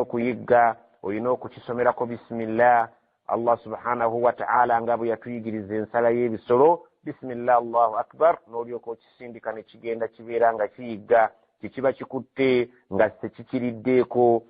Okuyigga olina okukisomerako bisimillah. Allah subhanahu wataala nga bwe yatuyigiriza ensala y'ebisolo, bisimillah, Allahu akbar, n'olyoka okisindika ne kigenda kibeera nga kiyigga kyekiba kikutte nga sekikiriddeeko,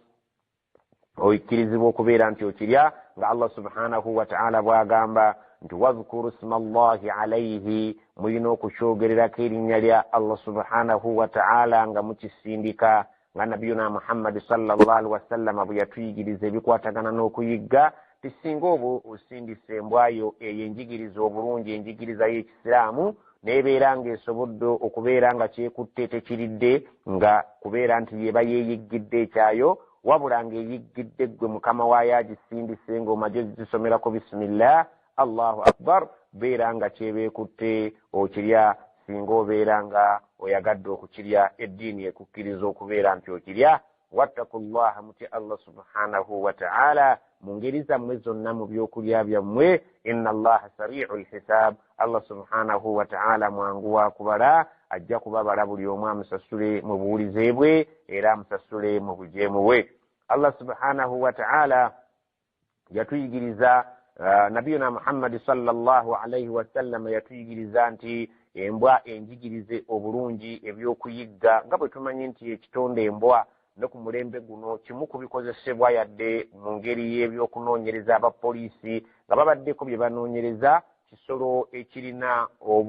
okkirizibwa okubeera nti okirya, nga Allah subhanahu wataala bw'agamba nti wadhkuru sma llahi alaihi, mulina okukyogererako erinnya lya Allah subhanahu wataala nga mukisindika, nga nabiyuna Muhammadi sallallahu alihi wasallama bwe yatuyigiriza ebikwatagana n'okuyigga. Tisinga oba osindisa embwayo eyo enjigiriza obulungi, enjigiriza y'ekisiraamu, n'ebeera ng'esobodde okubeera nga kyekutte tekiridde, nga kubeera nti yeba yeeyiggidde ekyayo, wabula ng'eyiggidde ggwe mukama waayo agisindise ng'omaze gisomerako bisimillah, Allahu akbar, beera nga kyebeekutte okirya. Singa obeera nga oyagadde okukirya, eddiini ekukkiriza okubeera nti okirya. Wattaku llaha, mutye Allah subhanahu wataala mu ngeri zammwe zonna mu byokulya byammwe. Inna allaha sariu lhisab, Allah subhanahu wataala mwangu wa kubala, ajja kubabala buli omu amusasule mu buwulize bwe era amusasule mu bujeemu bwe. Allah subhanahu wataala yatuyigiriza, nabiyuna Muhammadi sallallahu alaihi wasallama yatuyigiriza nti embwa enjigirize obulungi ebyokuyigga, nga bwe tumanyi nti ekitonde embwa ne ku mulembe guno kimu ku bikozesebwa yadde mu ngeri y'ebyokunoonyereza, abapoliisi nga babaddeko bye banoonyereza. Kisolo ekirina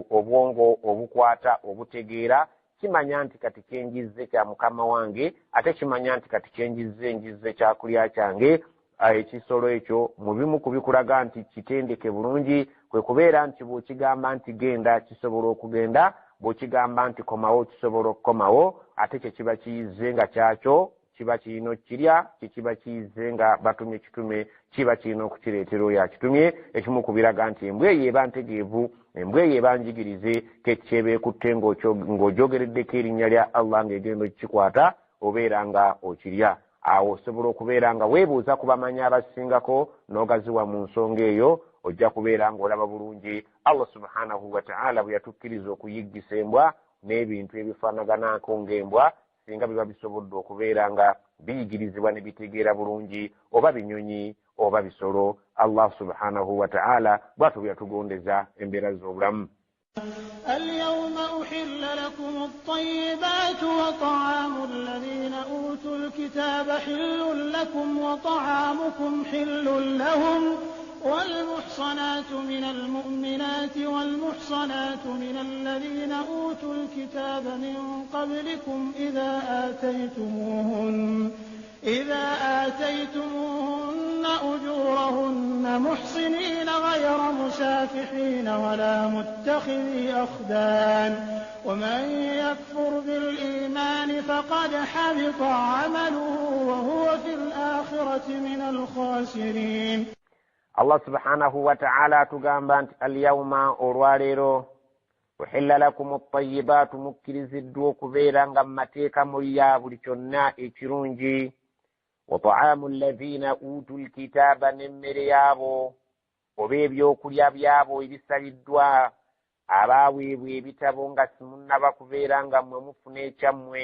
obwongo obukwata obutegeera, kimanya nti kati kyenjizze kya mukama wange, ate kimanya nti kati kyenjizze njizze kyakulya kyange. Ekisolo ekyo mu bimu ku bikulaga nti kitendeke bulungi kwe kubeera nti bw'okigamba nti genda, kisobola okugenda, bw'okigamba nti komawo, kisobola okukomawo. Ate kye kiba kiyizze nga kyakyo kiba kirina okukirya, kyekiba kiyizze nga batumye kitume kiba kirina okukireetera oyo akitumye. Ekimu ku biraga nti embwa eyo eba ntegeevu, embwa eyo eba njigirize, kekyebeekutte ng'ogyogereddeko erinnya lya Allah ng'egenda okukikwata, obeera nga okirya. Awo osobola okubeera nga weebuuza ku bamanyi abasingako n'ogaziwa mu nsonga eyo, ojja kubeera ng'olaba bulungi Allah subhanahu wataala bwe yatukkiriza okuyiggisa embwa n'ebintu ebifaanaganaako ng'embwa, singa biba bisobodde okubeera nga biyigirizibwa ne bitegeera bulungi, oba binyonyi oba bisolo. Allah subhanahu wataala bwatyo bwe yatugondeza embeera z'obulamu. اليوم أحل لكم الطيبات وطعام الذين أوتوا الكتاب حل لكم وطعامكم حل لهم والمحصنات من المؤمنات والمحصنات من الذين أوتوا الكتاب من قبلكم إذا آتيتموهن أجورهن محصنين غير مسافحين ولا متخذي أخدان ومن يكفر بالإيمان فقد حبط عمله وهو في الآخرة من الخاسرين. Allah subhanahu wataala atugamba nti alyauma, olwaleero, uhilla lakum tayibaatu, mukkiriziddwa okubeera nga mu mateeka mulya buli kyonna ekirungi. Wa taamu llazina utu lkitaaba, n'emmere yaabo oba ebyokulya byabo ebisaliddwa abaaweebwa ebitabo nga simunnaba kubeera nga mmwe mufuna ekyammwe,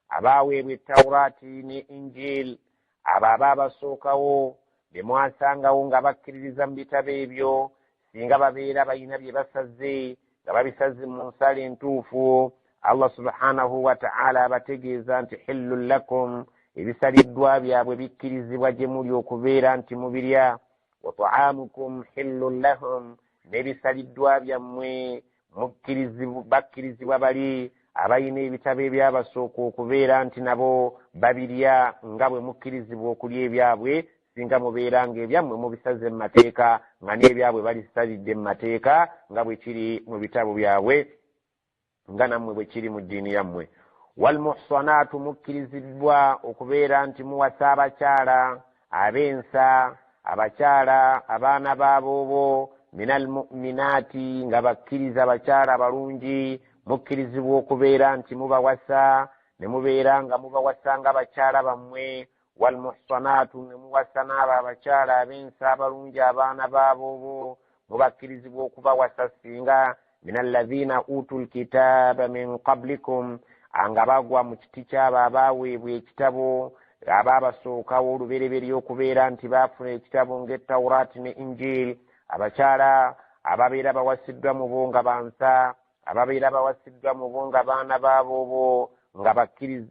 abaaweebwa etawuraati ne Injil, abo abaabasookawo be mwasangawo nga bakkiririza mu bitabo ebyo, singa babeera balina bye basaze nga babisaze mu nsala entuufu, Allah subhanahu wataala abategeeza nti hillun lakum, ebisaliddwa byabwe bikkirizibwa gye muli okubeera nti mubirya. Wa taamukum hillun lahum, n'ebisaliddwa byammwe bakkirizibwa bali abalina ebitabo ebyabasooka okubeera nti nabo babirya nga bwe mukkirizibwa okulya ebyabwe, singa mubeera nga ebyammwe mubisaze mu mateeka nga n'ebyabwe balisalidde mu mateeka, nga bwe kiri mu bitabo byabwe nga nammwe bwe kiri mu ddiini yammwe. Walmuhsanaatu, mukkiriziddwa okubeera nti muwasa abakyala ab'ensa, abakyala abaana baaboobo, min almuminaati, nga bakkiriza, abakyala abalungi, mukkirizibwa okubeera nti mubawasa ne mubeera nga mubawasa nga bakyala bammwe. Walmuhsanaatu, ne muwasa n'abo abakyala ab'ensa abalungi abaana baaboobo, mubakkirizibwa okubawasa singa min allazina utu lkitaaba min qablikum, nga bagwa mu kiti kyabo abaaweebwa ekitabo. Abaabasookawo olubereberye okubeera nti baafuna ekitabo ng'Etawuraati ne Injil, abakyala ababeera bawasiddwa mu bo nga bansa, ababeera bawasiddwa mu bo nga baana baaboobo,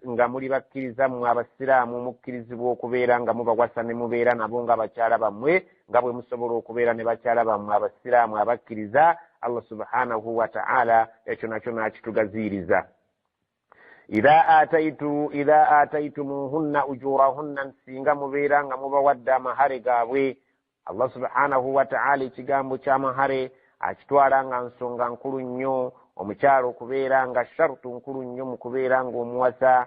nga muli bakkiriza mmwe Abasiraamu, mukkirizibwa okubeera nga mubawasa ne mubeera nabo nga bakyala bammwe, nga bwe musobola okubeera ne bakyala bammwe Abasiraamu abakkiriza. Allah subhanahu wa ta'ala ekyo nakyo n'akitugaziiriza. Idha ataytumuhunna ujurahunna, singa mubeera nga mubawadde amahare gaabwe. Allah subhanahu wa ta'ala ekigambo ky'amahare akitwala nga nsonga nkulu nnyo, omukyala okubeera nga sharutu nkulu nnyo mu kubeera ng'omuwasa,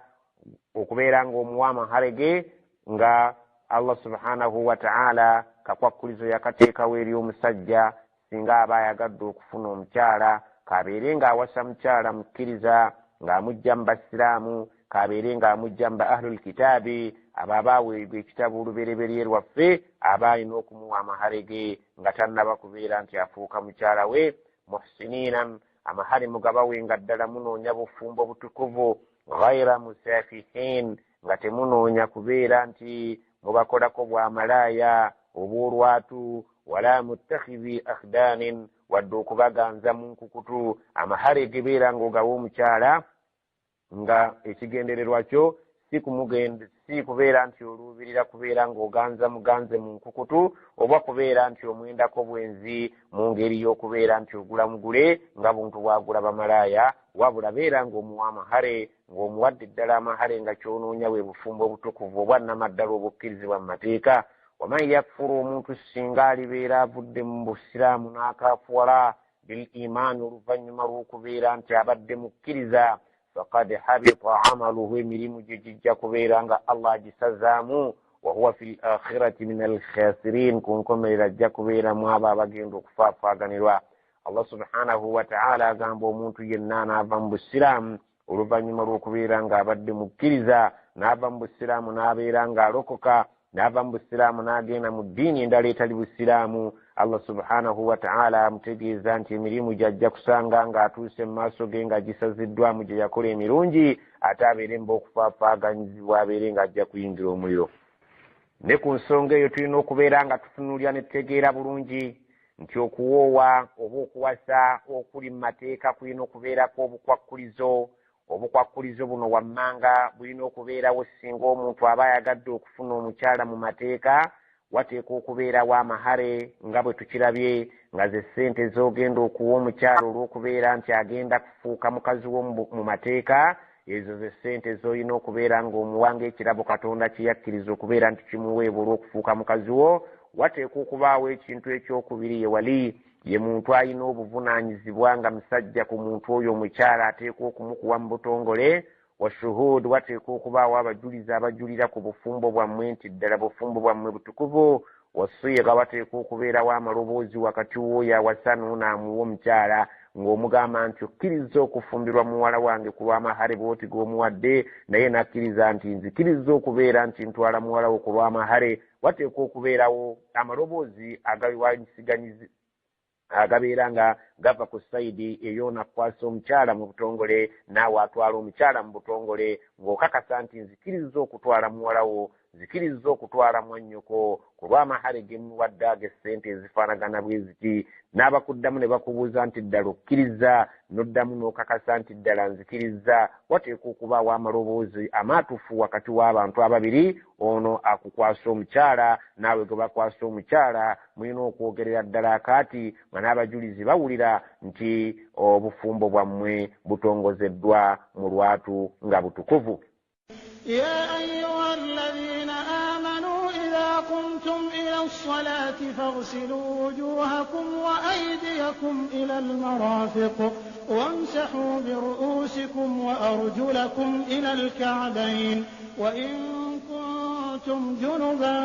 okubeera ng'omuwa amahare ge, nga Allah subhanahu wa ta'ala kakwakkulizo yakateekawo eri omusajja singa aba ayagadde okufuna omukyala, kabeere ng'awasa mukyala mukkiriza ng'amujja mu basiraamu, kabeere ng'amujja mu ba ahlul kitaabi, abo abaaweebwa ekitabo olubereberye lwaffe, aba alina okumuwa amahare ge nga tannaba kubeera nti afuuka mukyala we. Muhsiniina, amahare mugabawe nga ddala munoonya bufumbo butukuvu, ghaira musafihin, nga temunoonya kubeera nti mubakolako bwamalaaya obw'olwatu, wala muttakhidhi akhdanin, wadde okubaganza mu nkukutu. Amahare gebeera ng'ogawa omukyala nga ekigendererwa kyo si kubeera nti oluubirira kubeera ng'oganza muganze mu nkukutu, oba kubeera nti omwendako bwenzi mu ngeri y'okubeera nti ogula mugule nga buntu bwagula bamalaaya, wabula beera ng'omuwa amahare, ng'omuwadde ddala amahare nga ky'onoonya bwe bufumbo obutukuvu obwannamaddala obukkirizibwa mu mateeka. Waman yakfuru, omuntu singa alibeera avudde mu busiraamu n'akaafuwala bil imaani, oluvannyuma lw'okubeera nti abadde mukkiriza, faqad habita amaluhu, emirimu gye gijja kubeera nga Allah agisazaamu, wa huwa fil akhirati min alkhasirin, ku nkomerero ajja kubeeramu abo abagenda okufaafaaganirwa. Allah subhanahu wa ta'ala agamba omuntu yenna anaava mu busiraamu oluvannyuma lw'okubeera ng'abadde mukkiriza, n'ava mu busiraamu n'abeera ng'alokoka, n'ava mu busiraamu n'agenda mu ddiini endala etali busiraamu, Allah subhanahu wa ta'ala amutegeeza nti emirimu gy'ajja kusanga ng'atuuse mu maaso ge nga gisaziddwamu gye yakola emirungi, ate abeere mba okufaafaaganyizibwa, abeere ng'ajja kuyingira omuliro. Ne ku nsonga eyo tulina okubeera nga tutunuulira ne tutegeera bulungi nti okuwoowa oba okuwasa okuli mu mateeka kulina okubeerako obukwakkulizo. Obukwakkulizo buno wammanga bulina okubeerawo singa omuntu aba ayagadde okufuna omukyala mu mateeka. Wateekwa okubeerawo amahare nga bwe tukirabye, nga ze ssente z'ogenda okuwa omukyala olw'okubeera nti agenda kufuuka mukazi wo mu mateeka. Ezo ze ssente z'olina okubeera ng'omuwa ng'ekirabo Katonda kye yakkiriza okubeera nti kimuweebwa olw'okufuuka mukazi wo. Wateekwa okubaawo ekintu ekyokubiri, ye wali ye muntu alina obuvunaanyizibwa nga musajja ku muntu oyo omukyala ateekwa okumukuwa mu butongole. Washuhud, wateekwa okubaawo abajulizi abajulira ku bufumbo bwammwe nti ddala bufumbo bwammwe butukuvu. Wasiiga, wateekwa okubeerawo amaloboozi wakati w'oyo awasa n'onaamuwa omukyala, ng'omugamba nti okkiriza okufumbirwa muwala wange ku lw'amahare bw'oti g'omuwadde, naye n'akkiriza nti nzikiriza okubeera nti ntwala muwala wo ku lw'amahare. Wateekwa okubeerawo amaloboozi agawanyisiganyizibwa agabeera nga gava ku sayidi ey'onakwasa omukyala mu butongole, naawe atwala omukyala mu butongole, ng'okakasa nti nzikiriza okutwala muwala wo, nzikiriza okutwala mwannyoko ku lw'amahare ge muwadde ag'essente ezifaanagana bwe ziti. N'abakuddamu ne bakubuuza nti ddala okkiriza, n'oddamu n'okakasa nti ddala nzikiriza. Wateekwa okubaawo amaloboozi amaatufu wakati w'abantu ababiri, ono akukwasa omukyala naawe gwe bakwasa omukyala, mulina okwogerera ddala akaati nga n'abajulizi bawulira nti obufumbo bwammwe butongozeddwa mu lwatu nga butukuvu. يا أيها الذين آمنوا إذا قمتم إلى الصلاة فاغسلوا وجوهكم وأيديكم إلى المرافق وامسحوا برؤوسكم وأرجلكم إلى الكعبين وإن كنتم جنبا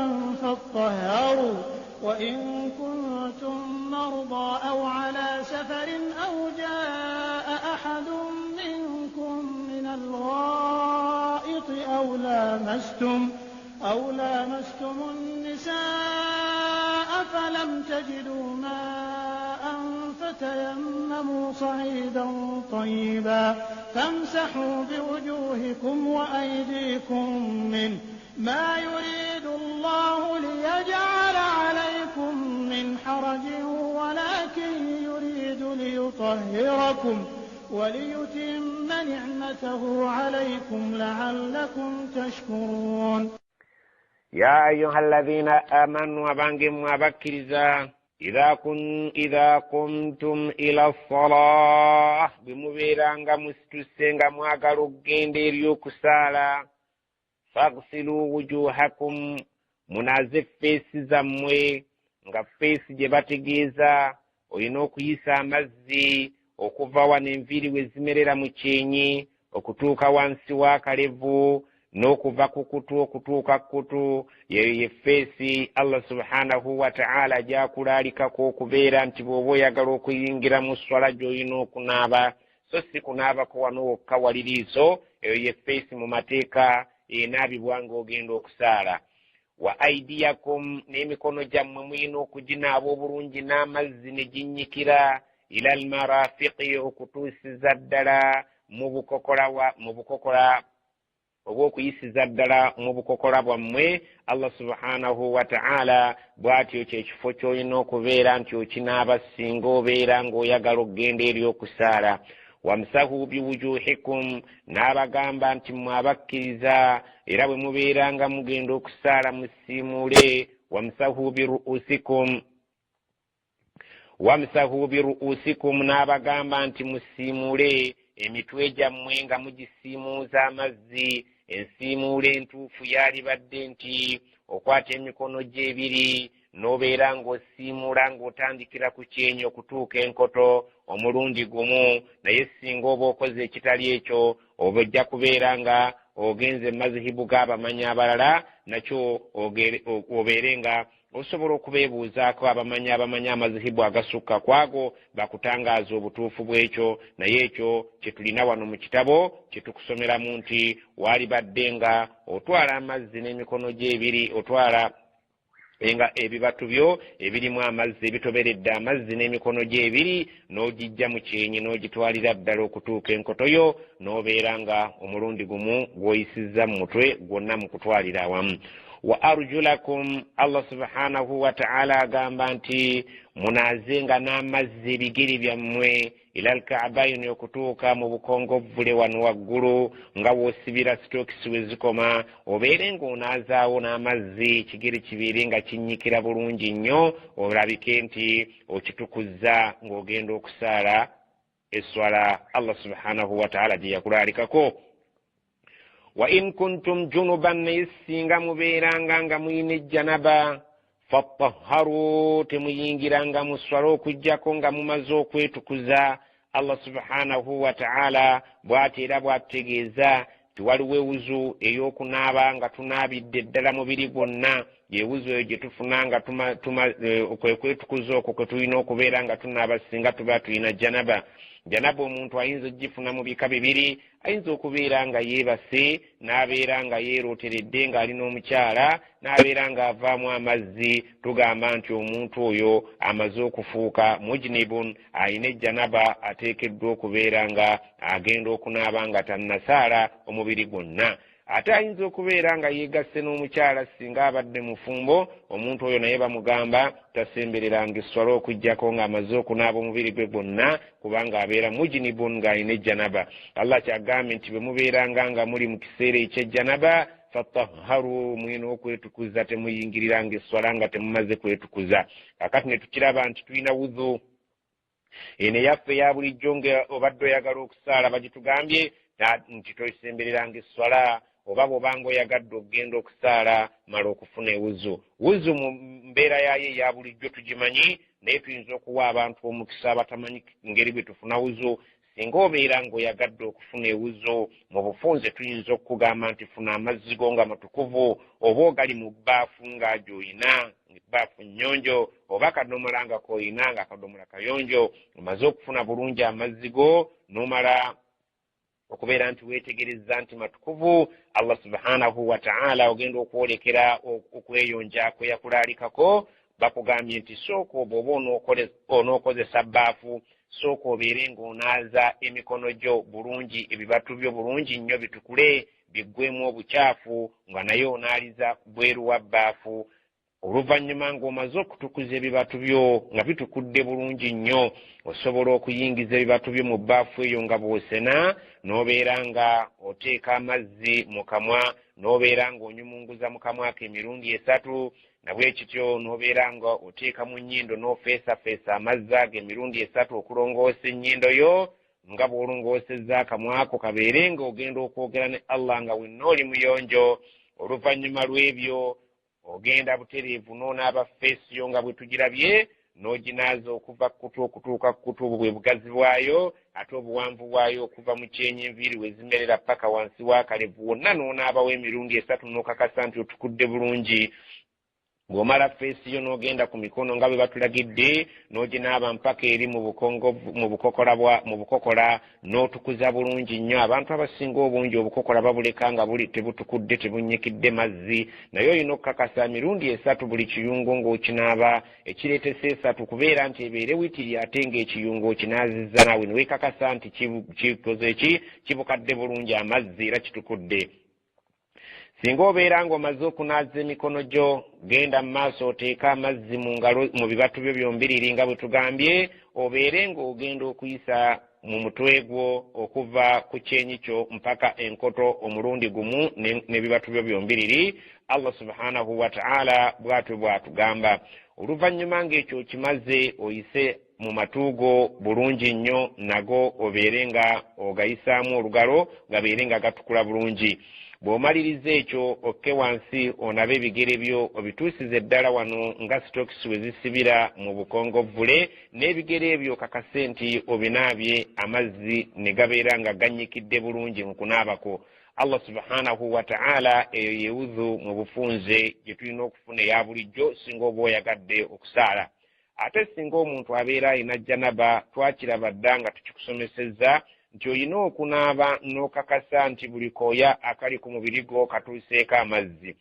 فاطهروا وإن كنتم مرضى أو على سفر أو جاء أحد منكم من الغائط أو لامستم النساء فلم تجدوا ماء فتيمموا صعيدا طيبا فامسحوا بوجوهكم وأيديكم منه ما يريد الله ليجعل عليكم من حرج ولكن يريد ليطهركم وليتم نعمته عليكم لعلكم تشكرون. يا أيها الذين آمنوا أبانجم وأبكرزا إذا قمتم إلى الصلاة بمبيرانغا مستسنغا mwagala okugenda eri okusaala faghsilu wujuhakum munaze feesi zammwe nga feesi gye bategeeza olina okuyisa amazzi okuva wano enviiri we zimerera mu kyenyi okutuuka wansi w'akalevu n'okuva ku kutu okutuuka ku kutu yeyo ye feesi Allah subhanahu wa ta'ala gy'akulaalikako okubeera nti bw'oba oyagala okuyingira mu swala gy'olina okunaaba so si kunaabako wano wokka wali liiso eyo ye feesi mu mateeka enaabibwa ng'ogenda okusaala. Wa aidiyakum n'emikono gyammwe mulina okuginaaba obulungi n'amazzi ne ginnyikira ila almarafiqi okutuusiza ddala mu bukokola oba okuyisiza ddala mu bukokola bwammwe. Allah subhanahu wa ta'ala bw'atyo kyekifo ky'olina okubeera nti okinaaba singa obeera ng'oyagala okugenda eri okusaala. Wamsahu biwujuhikum n'abagamba nti mmwe abakkiriza era bwe mubeeranga mugenda okusaala musiimuule. Wamsahu biru'usikum n'abagamba nti musiimuule emitwe gyammwe nga mugisiimuuza amazzi. Ensiimuula entuufu yalibadde nti okwata emikono gyo ebiri n'obeera ng'osiimuula ng'otandikira ku kyenyi okutuuka enkoto omulundi gumu, naye singa oba okoze ekitali ekyo oba ojja kubeera nga ogenze mazihibu g'abamanyi abalala nakyo obeere nga osobola okubeebuuzaako abamanyi abamanyi amazihibu agasukka kwago bakutangaaza obutuufu bw'ekyo. Naye ekyo kye tulina wano mu kitabo kye tukusomeramu nti waalibadde nga otwala amazzi n'emikono gyo ebiri, otwala nga ebibatu byo ebirimu amazzi ebitoberedde amazzi n'emikono gyo ebiri n'ogijja mu kyenyi n'ogitwalira ddala okutuuka enkoto yo n'obeera nga omulundi gumu gw'oyisizza mu mutwe gwonna mu kutwalira awamu. Wa arjulakum Allah subhanahu wa ta'ala agamba nti munaazenga n'amazzi ebigere byammwe ila alka'baini okutuuka mu bukongovvule wano waggulu nga w'osibira sitookisi we zikoma, obeere ng'onaazaawo n'amazzi kigere kibeere nga kinnyikira bulungi nnyo olabike nti okitukuzza ng'ogenda okusaala eswala Allah subhanahu wa ta'ala gye yakulaalikako. Wa in kuntum junuban naye singa mubeeranga nga muyina ejjanaba fatahharu temuyingiranga mu swala okuggyako nga mumaze okwetukuza. Allah subhanahu wa ta'ala bw'ati era bw'atutegeeza nti waliwo ewuzu ey'okunaaba nga tunaabidde ddala mubiri gwonna, yewuzu eyo gye tufuna nga kwe kwetukuza okwo kwe tulina okubeera nga tunaaba singa tuba tulina janaba. Janaba omuntu ayinza okugifuna mu bika bibiri, ayinza okubeera nga yeebase n'abeera nga yeerooteredde ng'ali n'omukyala n'abeera ng'avaamu amazzi, tugamba nti omuntu oyo amaze okufuuka mujnibun, alina ejjanaba, ateekeddwa okubeera nga agenda okunaaba nga tannasaala omubiri gwonna. Ate ayinza okubeera nga yeegasse n'omukyala singa abadde mufumbo, omuntu oyo naye bamugamba tasembereranga esswala okuggyako ng'amaze okunaaba omubiri gwe gwonna, kubanga abeera mujnibun ng'alina ejjanaba. Allah kyagambye nti bwe mubeeranga nga muli mu kiseera eky'ejjanaba fatahharu, mulina okwetukuza, temuyingiriranga esswala nga temumaze kwetukuza. Kaakati ne tukiraba nti tulina wudhu eno eyaffe eya bulijjo nga obadde oyagala okusaala bagitugambye nti tosembereranga esswala, oba bw'obanga oyagadde okugenda okusaala mala okufuna ewuzu. Wuzu mu mbeera yaayo eya bulijjo tugimanyi, naye tuyinza okuwa abantu omukisa abatamanyi ngeri bwe tufuna wuzu. Singa obeera ng'oyagadde okufuna ewuzu mu bufunze tuyinza okukugamba nti funa amazzi go nga matukuvu, oba ogali mu bbaafu nga gy'oyina ebbaafu nnyonjo, oba akadomola nga k'oyina nga akadomola kayonjo, omaze okufuna bulungi amazzi go n'omala okubeera nti weetegereza nti matukuvu. Allah subhanahu wa ta'ala ogenda okwolekera okweyonja kwe yakulaalikako, bakugambye nti sooka oba onookozesa bbaafu, sooka obeere ng'onaaza emikono gyo bulungi, ebibatu byo bulungi nnyo bitukule. Biggwemu obukyafu nga naye onaaliza bweru wa bbaafu. Oluvannyuma ng'omaze okutukuza ebibatu byo nga bitukudde bulungi nnyo, osobola okuyingiza ebibatu byo mu bbaafu eyo nga bw'osena, n'obeera nga oteeka amazzi mu kamwa, n'obeera ng'onyumunguza mu kamwa ko emirundi esatu, na bwe kityo n'obeera nga oteeka mu nnyindo n'ofeesafeesa amazzi ago emirundi esatu okulongoosa ennyindo yo nga bw'olongoosezza akamwa ko, kabeere ng'ogenda okwogera ne Allah nga wenna oli muyonjo. Oluvannyuma lw'ebyo ogenda butereevu n'onaaba feesi yo nga bwe tugirabye, n'oginaaza okuva ku kutu okutuuka ku kutu, obwo bwe bugazi bwayo, ate obuwanvu bwayo okuva mu kyenyi enviiri we zimerera paka wansi w'akalevu wonna n'onaabawo emirundi esatu n'okakasa nti otukudde bulungi. Bw'omala feesi yo n'ogenda ku mikono nga bwe batulagidde, n'oginaaba mpaka eri mu bukongovu, mu bukokola bwa, mu bukokola, n'otukuza bulungi nnyo. Abantu abasinga obungi obukokola babuleka nga buli tebutukudde, tebunnyikidde mazzi, naye olina okukakasa emirundi esatu buli kiyungo ng'okinaaba. Ekireetesa esatu kubeera nti ebeere witiri ate ng'ekiyungo okinaazizza naawe ne weekakasa nti kikoze ki, kibukadde bulungi amazzi era kitukudde. Singa obeera ng'omaze okunaaza emikono gyo, genda mu maaso oteeke amazzi mu ngalo mu bibatu byo byombiriri nga bwe tugambye, obeere ng'ogenda okuyisa mu mutwe gwo okuva ku kyenyi kyo mpaka enkoto omulundi gumu n'ebibatu byo byombiriri. Allah subhanahu wa ta'ala bw'atyo bw'atugamba. Oluvannyuma ng'ekyo okimaze, oyise mu matu go bulungi nnyo, nago obeere nga ogayisaamu olugalo gabeere nga gatukula bulungi. Bw'omaliriza ekyo, okke wansi onabe ebigere byo obituusize ddala wano nga sitokisi we zisibira mu bukongovvule, n'ebigere ebyo okakase nti obinaabye amazzi ne gabeera nga gannyikidde bulungi mu kunaaba kwo. Allah subhanahu wa ta'ala, eyo ye wudhu mu bufunze gye tulina okufuna eya bulijjo singa oba oyagadde okusaala. Ate singa omuntu abeera alina janaba, twakiraba dda nga tukikusomesezza nti olina okunaaba n'okakasa nti buli kooya akali ku mubiri gwo katuuseeko amazzi.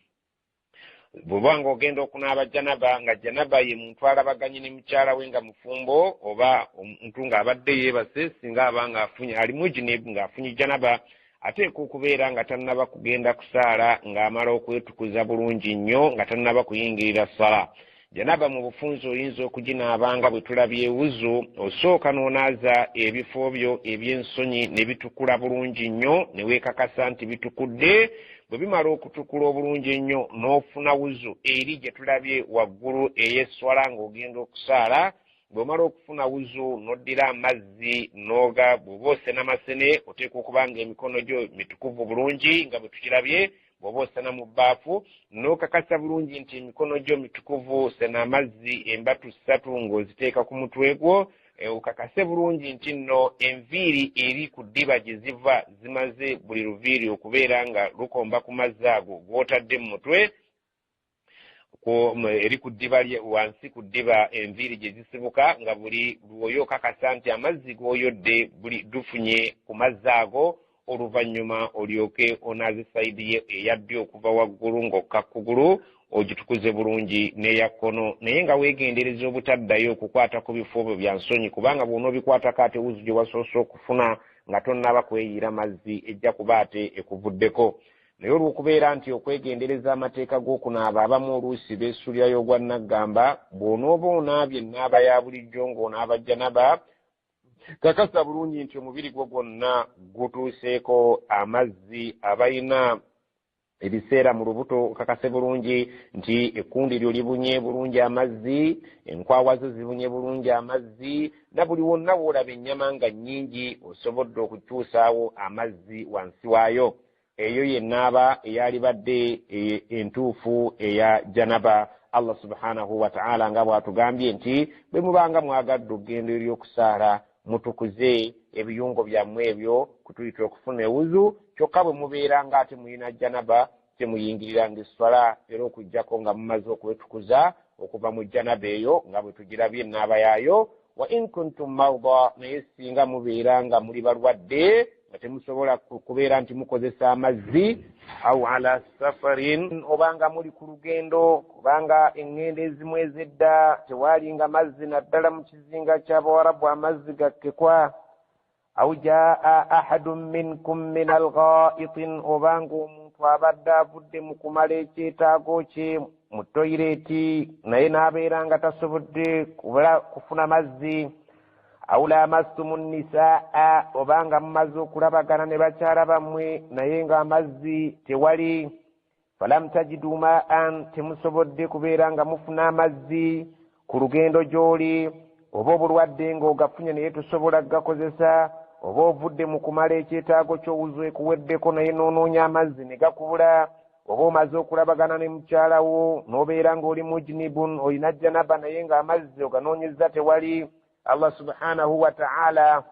Bw'oba ng'ogenda okunaaba janaba, nga janaba ye muntu alabaganye ne mukyala we nga mufumbo oba omuntu ng'abadde yeebase, singa aba ng'afunye ali mujinib ng'afunye janaba, ateekwa okubeera nga tannaba kugenda kusaala ng'amala okwetukuza bulungi nnyo nga tannaba kuyingirira ssala. Janaba mu bufunze oyinza okuginaaba nga bwe tulabye wuzu, osooka n'onaaza ebifo byo eby'ensonyi ne bitukula bulungi nnyo ne weekakasa nti bitukudde. Bwe bimala okutukula obulungi ennyo n'ofuna wuzu eri gye tulabye waggulu ey'esswala ng'ogenda okusaala. Bw'omala okufuna wuzu n'oddira amazzi n'oga, bw'oba osena masene oteekwa okuba nga emikono gyo mitukuvu bulungi nga bwe tukirabye. Bw'oba osena mu bbaafu n'okakasa bulungi nti emikono gyo mitukuvu, sena amazzi embatu ssatu ng'oziteeka ku mutwe gwo, okakase bulungi nti nno enviiri eri ku ddiba gye ziva zimaze buli luviiri okubeera nga lukomba ku mazzi ago g'otadde mu mutwe, eri ku ddiba wansi ku ddiba enviiri gye zisibuka, nga buli lwoyo okakasa nti amazzi g'oyodde buli dufunye ku mazzi ago. Oluvannyuma olyoke onaaze sayidi ye eya ddyo okuva waggulu ng'okka kugulu ogitukuze bulungi n'eya kkono, naye nga weegendereza obutaddayo okukwata ku bifo byo bya nsonyi, kubanga bw'onoobikwatako ate wuzu gye wasoose okufuna nga tonnaba kweyiira mazzi ejja kuba ate ekuvuddeko. Naye olw'okubeera nti okwegendereza amateeka g'okunaaba abamu oluusi beesuulirayo ogwa nnaggamba, bw'onooba onaabye ennaaba ya bulijjo ng'onaaba janaba, kakasa bulungi nti omubiri gwo gwonna gutuuseeko amazzi. Abalina ebiseera mu lubuto, okakase bulungi nti ekkundi lyo libunye bulungi amazzi, enkwawa zo zibunye bulungi amazzi, na buli wonna w'olaba ennyama nga nnyingi osobodde okukyusaawo amazzi wansi waayo. Eyo yennaaba eyalibadde entuufu eya janaba. Allah subhanahu wataala nga bw'atugambye nti bwe mubanga mwagadde okugenda eri okusaala, mutukuze ebiyungo byammwe ebyo kutuyita okufuna ewuzu, kyokka bwe mubeera nga ate mulina janaba temuyingiriranga esswala era okuggyako nga mumaze okwetukuza okuva mu janaba eyo nga bwe tugirabye ennaaba yaayo. Wa in kuntum marda, naye singa mubeera nga muli balwadde nga temusobola kubeera nti mukozesa amazzi, au ala safarin, oba nga muli ku lugendo, kubanga eŋŋendo ezimu ez'edda tewaalinga mazzi, naddala mu kizinga ky'Abawarabu amazzi gakkekwa. Au jaa ahadun minkum min alghaitin, obanga omuntu abadde avudde mu kumala ekyetaago kye mu toyireeti naye n'abeera nga tasobodde kufuna mazzi. Au lamastumu nnisaa, obanga mumaze okulabagana ne bakyala bammwe naye ng'amazzi tewali. Falam tajidu maan, temusobodde kubeera nga mufuna amazzi ku lugendo gy'oli, oba obulwadde ng'ogafunye naye tosobola kugakozesa, oba ovudde mu kumala ekyetaago ky'owuzu ekuweddeko naye n'onoonya amazzi ne gakubula, oba omaze okulabagana ne mukyala wo n'obeera ng'oli mujnibun, olina janaba naye ng'amazzi oganoonyezza tewali. Allah subhanahu wa ta'ala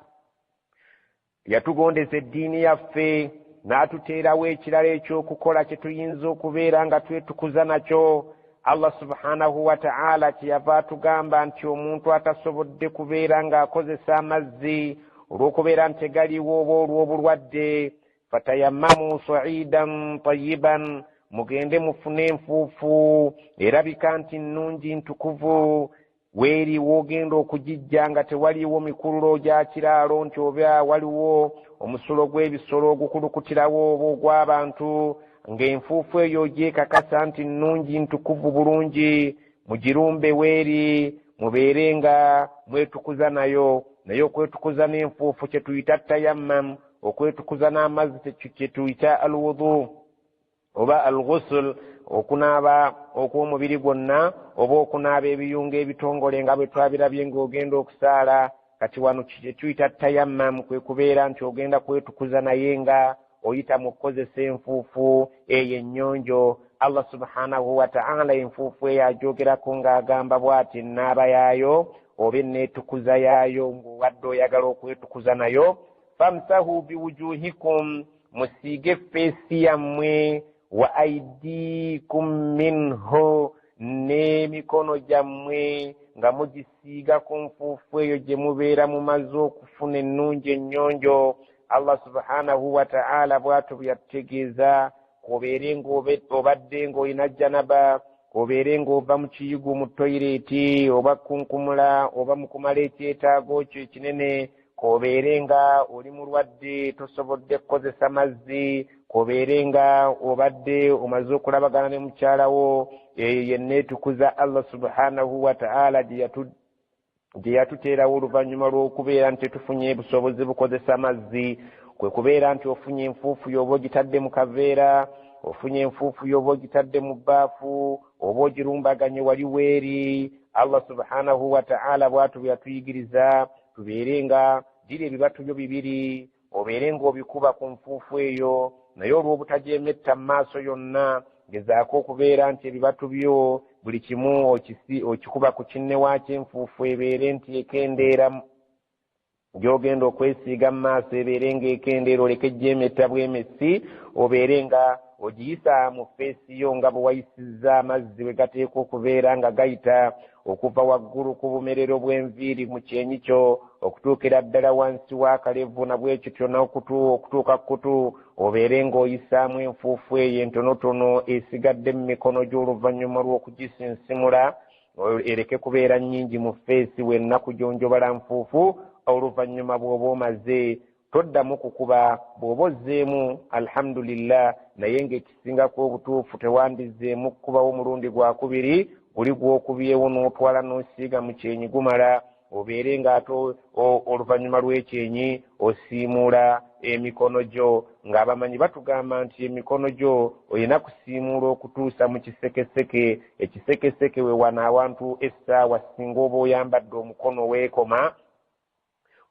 yatugondeza eddiini yaffe n'atuteerawo ekirala ekyokukola kye tuyinza okubeera nga twetukuza nakyo. Allah subhanahu wa ta'ala kyeyava atugamba nti omuntu atasobodde kubeera ng'akozesa amazzi olw'okubeera nti tegaliwo oba olw'obulwadde, fatayammamu sa'idan tayyiban, mugende mufune enfuufu erabika nti nnungi ntukuvu, weeri w'ogenda okugijja nga tewaliwo mikululo gya kiraalo nti oba waliwo omusulo gw'ebisolo ogukulukutirawo oba ogw'abantu, ng'enfuufu eyo ogyekakasa nti nnungi ntukuvu bulungi, mugirumbe weeri mubeere nga mwetukuza nayo. Naye okwetukuza n'enfuufu kye tuyita tayammam, okwetukuza n'amazzi kye tuyita alwudu oba alghusul, okunaaba okw'omubiri gwonna oba okunaaba ebiyungo ebitongole nga bwe twabirabye ng'ogenda okusaala. Kati wano kye tuyita tayammam kwe kubeera nti ogenda kwetukuza naye nga oyita mu kukozesa enfuufu eyo ennyonjo. Allah subhanahu wa ta'ala enfuufu eyo agyogerako ng'agamba bw'ati ennaaba yaayo oba enneetukuza yaayo ng'owadde oyagala okwetukuza nayo, famsahu biwujuhikum, musiige feesi yammwe, wa aidikum minhu, n'emikono gyammwe nga mugisiiga ku nfuufu eyo gye mubeera mumaze okufuna ennungi ennyonjo. Allah subhanahu wa ta'ala bw'atyo bwe yatutegeeza, k'obeere ng'obadde ng'olina janaba, k'obeere ng'ova mu kiyigo mu toyireeti oba kunkumula oba mu kumala ekyetaago kyo ekinene, k'obeere nga oli mulwadde tosobodde kukozesa mazzi, k'obeere nga obadde omaze okulabagana ne mukyala wo, eyo yenneetukuza Allah subhanahu wa ta'ala gye yatuteerawo oluvannyuma lw'okubeera nti tetufunye busobozi bukozesa mazzi. Kwe kubeera nti ofunye enfuufu y'oba ogitadde mu kaveera, ofunye enfuufu y'oba ogitadde mu bbaafu, oba ogirumbaganye wali weeri. Allah subhanahu wa ta'ala bw'atyo bwe yatuyigiriza tubeere nga dira ebibatu byo bibiri, obeere ng'obikuba ku nfuufu eyo, naye olw'obutagyemetta mu maaso yonna, gezaako okubeera nti ebibatu byo buli kimu okikuba ku kinne waakyo, enfuufu ebeere nti ekendeera gy'ogenda okwesiiga mu maaso, ebeere ng'ekendeera, oleke gyemetta bwemessi, obeere nga ogiyisa mu feesi yo nga bwe wayisizza amazzi bwe gateekwa okubeera nga gayita okuva waggulu ku bumerero bw'enviiri mu kyenyi kyo okutuukira ddala wansi w'akalevu, na bwe kityo n'okutuuka ku kutu, obeere ng'oyisaamu enfuufu eyo entonotono esigadde mu mikono gy'oluvannyuma lw'okugisinsimula, ereke kubeera nnyingi mu feesi wenna kujonjobala nfuufu. Oluvannyuma bw'oba omaze toddamu kukuba, bw'oba ozzeemu alhamdulillah, naye ng'ekisingako obutuufu tewandizzeemu kukubawo omulundi gwakubiri, guli gw'okubyewo n'otwala n'osiiga mu kyenyi gumala, obeere ng'ate oluvannyuma lw'ekyenyi osiimuula emikono gyo. Ng'abamanyi batugamba nti emikono gyo olina kusiimuula okutuusa mu kisekeseke. Ekisekeseke we wano awantu essaawa singa oba oyambadde omukono weekoma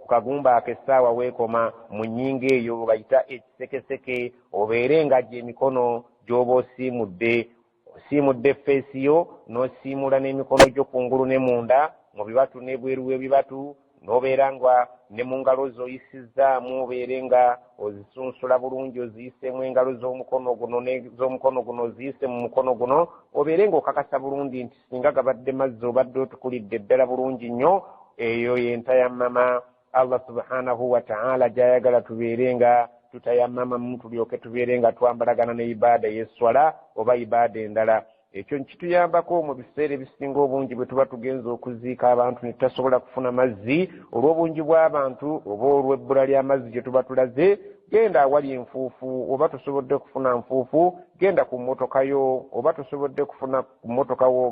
ku kagumba ako, essaawa weekoma mu nnyingo eyo bayita ekisekeseke, obeere nga gy'emikono gy'oba osiimudde, osiimudde feesi yo n'osiimuula n'emikono gyo kungulu ne munda mu bibatu n'ebweru w'ebibatu, n'obeera nga ne mu ngalo zo oyisizzaamu, obeere nga ozisunsula bulungi, oziyiseemu engalo z'omukono guno n'ez'omukono guno, oziyise mu mukono guno, obeere ng'okakasa bulungi nti singa gabadde mazzi obadde otukulidde ddala bulungi nnyo. Eyo y'entayammama Allah subhanahu wa ta'ala gy'ayagala tubeere nga tutayammamamu, tulyoke tubeere nga twambalagana ne ibaada y'esswala oba ibaada endala. Ekyo nkituyambako mu biseera ebisinga obungi bwe tuba tugenza okuziika abantu ne tutasobola kufuna mazzi olw'obungi bw'abantu oba olw'ebbula ly'amazzi gye tuba tulaze. Genda awali enfuufu, oba tosobodde kufuna nfuufu, genda ku mmotoka yo, oba tosobodde kufuna ku mmotoka wo.